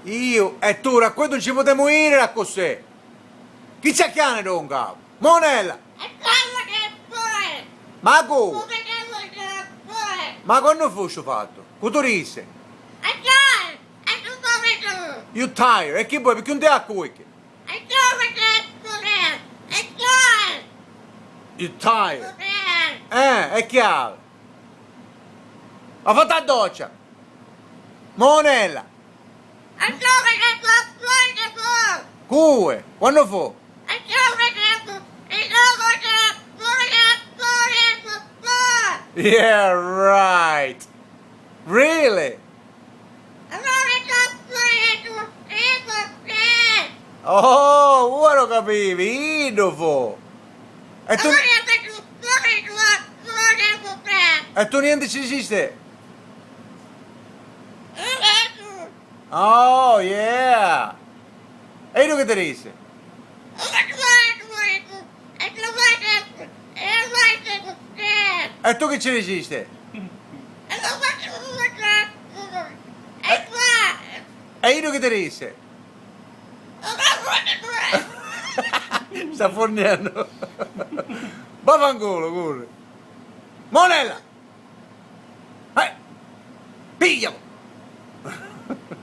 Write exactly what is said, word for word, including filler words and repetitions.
Iu e tu, ra quiddu, 'un ci putemu iriri accussì! Chi ci acchiani dunca? Monella! E comu che poi? Ma cu? Comu che poi? Ma quannu fu stu fattu? Cu tu rissi? E comu? E tu comu tu? You tired? E chi poi? Picchì 'un ti accuicchi? E comu che poi? E comu? You tired? Eh, e chi havi? Ha fattu a doccia? Monella! Cuve? Quannu fu? Yeah, right! Really? Oh, ora capivi, iddu fu! E tu, e tu nienti ci dicisti? Oh, yeah! E iddu chi ti rissi? E tu chi ci dicisti? E iddu chi ti rissi? Sta furniennu. Vaffanculo, curri. Monella! Eh! Piglialu!